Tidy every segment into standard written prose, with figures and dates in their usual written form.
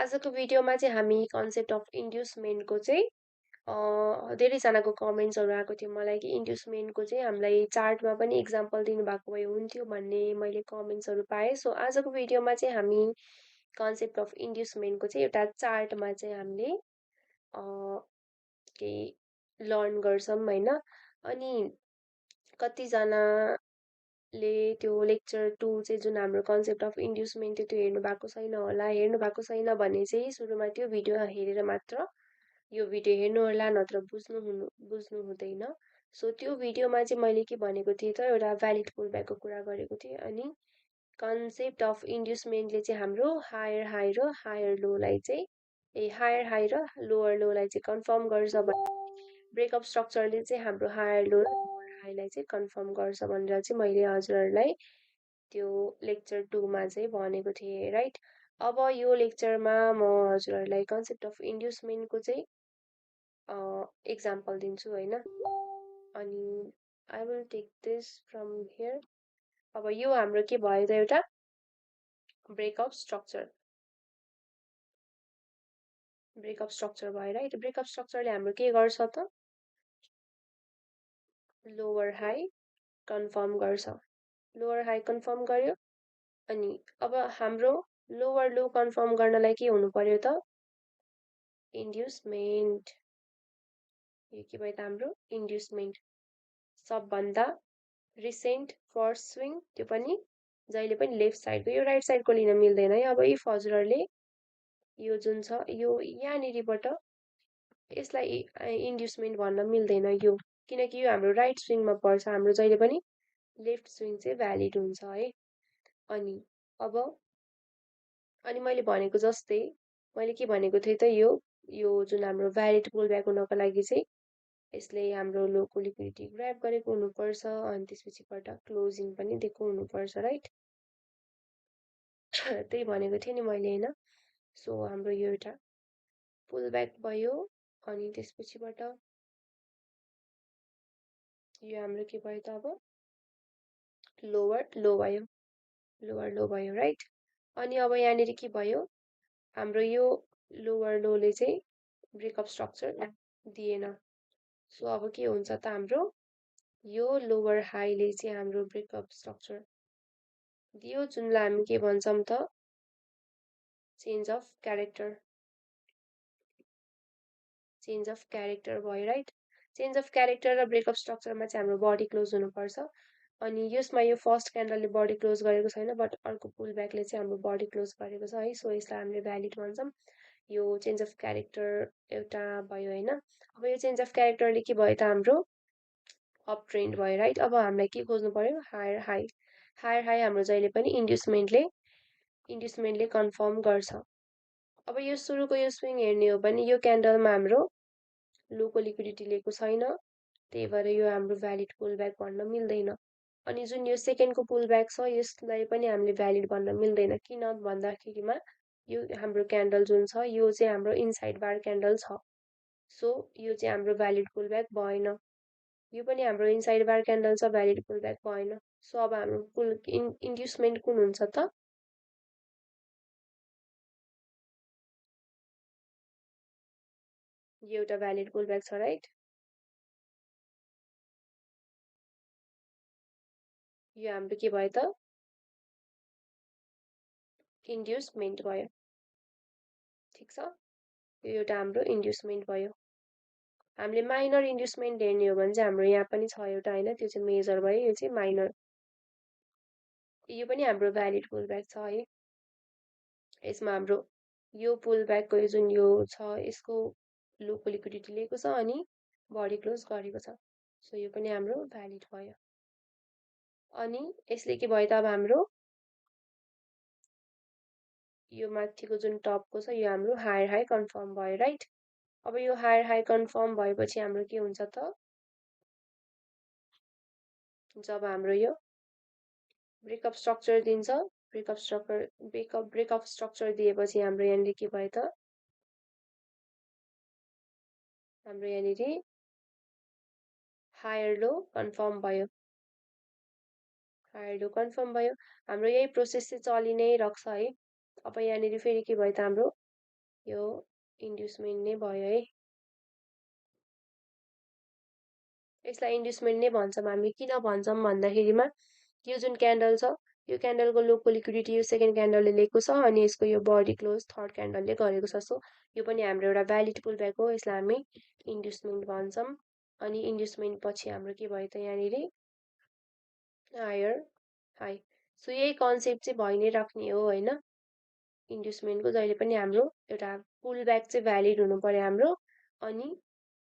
आजको भिडियोमा चाहिँ हामी कन्सेप्ट अफ इन्ड्युसमेन्टको चाहिँ धेरैजनाको कमेन्ट्सहरू आएको थियो मलाई कि इन्ड्युसमेन्टको चाहिँ हामीलाई चार्टमा पनि इक्जाम्पल दिनुभएको भए हुन्थ्यो भन्ने मैले कमेन्ट्सहरू पाएँ। सो आजको भिडियोमा चाहिँ हामी कन्सेप्ट अफ इन्ड्युसमेन्टको चाहिँ एउटा चार्टमा चाहिँ हामीले केही लर्न गर्छौँ होइन। अनि कतिजनाले त्यो लेक्चर 2 चाहिँ जुन हाम्रो कन्सेप्ट अफ इन्ड्युसमेन्ट त्यो हेर्नु भएको छैन होला, हेर्नु भएको छैन भने चाहिँ सुरुमा त्यो भिडियो हेरेर मात्र यो भिडियो हेर्नु होला, नत्र बुझ्नु हुँदैन। सो त्यो भिडियोमा चाहिँ मैले के भनेको थिएँ त, एउटा भ्यालिड पुलब्याकको कुरा गरेको थिएँ। अनि कन्सेप्ट अफ इन्ड्युसमेन्टले चाहिँ हाम्रो हायर हाई र हायर लोलाई चाहिँ हायर हाई र लोवर लोलाई चाहिँ कन्फर्म गर्छ भने ब्रेकअप स्ट्रक्चरले चाहिँ हाम्रो हायर लो र लोवर हाईलाई चाहिँ कन्फर्म गर्छ भनेर चाहिँ मैले हजुरहरूलाई त्यो लेक्चर 2 मा चाहिँ भनेको थिएँ, राइट। अब यो लेक्चरमा म हजुरहरूलाई कन्सेप्ट अफ इन्ड्युसमेन्टको चाहिँ इक्जाम्पल दिन्छु होइन। अनि I will take this from here. अब यो हाम्रो के भयो त, एउटा ब्रेकअप स्ट्रक्चर भयो, राइट। ब्रेकअप स्ट्रक्चरले हाम्रो के गर्छ त, लोवर हाई कन्फर्म गर्छ। लोवर हाई कन्फर्म गर्यो। अनि अब हाम्रो लोवर लो कन्फर्म गर्नलाई के हुनु पर्यो त, इन्ड्युसमेन्ट। यो के भयो त हाम्रो इन्ड्युसमेन्ट। सबभन्दा रिसेन्ट फर्स्ट स्विङ, त्यो पनि जहिले पनि लेफ्ट साइडको, यो राइट साइडको लिन मिल्दैन है। अब इफ हजुरहरूले यो जुन छ यो यहाँनिरबाट यसलाई इन्ड्युसमेन्ट भन्न मिल्दैन यो, किनकि यो हाम्रो राइट स्विङमा पर्छ, हाम्रो जहिले पनि लेफ्ट स्विङ चाहिँ भ्यालिड हुन्छ है। अनि अब मैले भनेको जस्तै मैले के भनेको थिएँ त, यो जुन हाम्रो भ्यालिड पुलब्याक हुनको लागि चाहिँ यसले हाम्रो लोको लिक्विडिटी ग्राब गरेको हुनुपर्छ, अनि त्यसपछिबाट क्लोजिङ पनि दिएको हुनुपर्छ, राइट। त्यही भनेको थिएँ नि मैले होइन। सो हाम्रो यो एउटा पुलब्याक भयो। अनि त्यसपछिबाट यो हाम्रो के भयो त, अब लोवर लो भयो, राइट। अनि अब यहाँनिर के भयो, हाम्रो यो लोवर लोले चाहिँ ब्रेकअप स्ट्रक्चर दिएन। सो अब के हुन्छ त, हाम्रो यो लोवर हाईले चाहिँ हाम्रो ब्रेकअप स्ट्रक्चर दियो, जुनलाई हामी के भन्छौँ त, चेन्ज अफ क्यारेक्टर भयो, राइट। चेन्ज अफ क्यारेक्टर र ब्रेकअप स्ट्रक्चरमा चाहिँ हाम्रो बडी क्लोज हुनुपर्छ। अनि यसमा यो फर्स्ट क्यान्डलले बडी क्लोज गरेको छैन, बट अर्को पुलब्याकले चाहिँ हाम्रो बडी क्लोज गरेको छ है। सो यसलाई हामीले भ्यालिड भन्छौँ। यो चेन्ज अफ क्यारेक्टर एउटा भयो होइन। अब यो चेन्ज अफ क्यारेक्टरले के भयो त, हाम्रो अप ट्रेन्ड भयो, राइट। अब हामीलाई के खोज्नु पर्यो, हायर हाई हाम्रो जहिले पनि इन्ड्युसमेन्टले कन्फर्म गर्छ। अब यो सुरुको यो स्विङ हेर्ने हो भने यो क्यान्डलमा हाम्रो लोको लिक्विडिटी लिएको छैन, त्यही भएर यो हाम्रो भ्यालिड पुलब्याक भन्न मिल्दैन। अनि जुन यो सेकेन्डको पुलब्याक छ यसलाई पनि हामीले भ्यालिड भन्न मिल्दैन, किन भन्दाखेरिमा यो हाम्रो क्यान्डल जुन छ यो चाहिँ हाम्रो इनसाइड बार क्यान्डल छ। सो यो चाहिँ हाम्रो भ्यालिड पुलब्याक भएन। यो पनि हाम्रो इनसाइड बार क्यान्डल छ, भ्यालिड पुलब्याक भएन। सो अब हाम्रो इन्ड्युसमेन्ट कुन हुन्छ त, यो एउटा भ्यालिड पुलब्याक छ, राइट। यो हाम्रो के भयो त, इन्ड्युसमेन्ट भयो, ठिक छ। यो एउटा हाम्रो इन्ड्युसमेन्ट भयो। हामीले माइनर इन्ड्युसमेन्ट हेर्ने हो भने चाहिँ हाम्रो यहाँ पनि छ एउटा होइन, त्यो चाहिँ मेजर भयो, यो चाहिँ माइनर। यो पनि हाम्रो भ्यालिड पुलब्याक छ है। यसमा हाम्रो यो पुलब्याकको जुन यो छ यसको लोको लिक्विडिटी लिएको छ अनि बडी क्लोज गरेको छ। सो यो पनि हाम्रो भ्यालिड भयो। अनि यसले के भयो त, अब हाम्रो यो माथिको जुन टपको छ यो हाम्रो हायर हाई कन्फर्म भयो, राइट। अब यो हायर हाई कन्फर्म भएपछि हाम्रो के हुन्छ त, जब हाम्रो यो ब्रेकअप स्ट्रक्चर दिन्छ, ब्रेकअप स्ट्रक्चर दिएपछि हाम्रो यहाँनिर के भयो त, हाम्रो यहाँनिर हायर लो कन्फर्म भयो, हाम्रो यही प्रोसेस चाहिँ चलि नै रह्छ है। अब यहाँनिर फेरि के भयो त, हाम्रो यो इन्ड्युसमेन्ट नै भयो है। यसलाई इन्ड्युसमेन्ट नै भन्छौँ हामी। किन भन्छौँ भन्दाखेरिमा यो जुन क्यान्डल छ, यो क्यान्डलको लोको लिक्विडिटी यो सेकेन्ड क्यान्डलले लिएको छ अनि यसको यो बडी क्लोज थर्ड क्यान्डलले गरेको छ। सो यो पनि हाम्रो एउटा भ्यालिड पुलब्याक हो। यसलाई हामी इन्ड्युसमेन्ट भन्छौँ। अनि इन्ड्युसमेन्ट पछि हाम्रो के भयो त यहाँनिर हायर हाई। सो यही कन्सेप्ट चाहिँ भइ नै राख्ने हो होइन। इन्ड्युसमेन्टको जहिले पनि हाम्रो एउटा पुलब्याक चाहिँ भ्यालिड हुनु पर्यो हाम्रो। अनि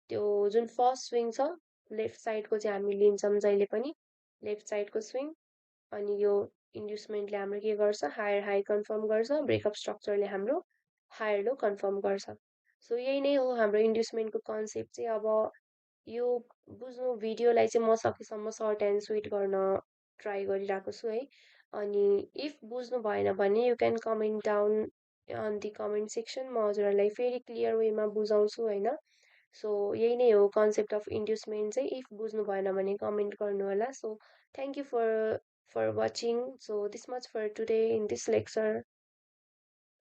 त्यो जुन फर्स्ट स्विङ छ लेफ्ट साइडको चाहिँ हामी लिन्छौँ जहिले पनि लेफ्ट साइडको स्विङ। अनि यो इन्ड्युसमेन्टले हाम्रो के गर्छ हायर हाई कन्फर्म गर्छ, ब्रेकअप स्ट्रक्चरले हाम्रो हायर लो कन्फर्म गर्छ। सो यही नै हो हाम्रो इन्ड्युसमेन्टको कन्सेप्ट चाहिँ। अब यो बुझ्नु भिडियोलाई चाहिँ म सकेसम्म सर्ट एन्ड स्विट गर्न ट्राई गरिरहेको छु है। अनि इफ बुझ्नु भएन भने you can comment down on the comment section, म हजुरहरूलाई फेरि क्लियर वेमा बुझाउँछु होइन। सो यही नै हो कन्सेप्ट अफ इन्ड्युसमेन्ट चाहिँ। इफ बुझ्नु भएन भने कमेन्ट गर्नु होला। So thank you for watching. So this much for today in this lecture.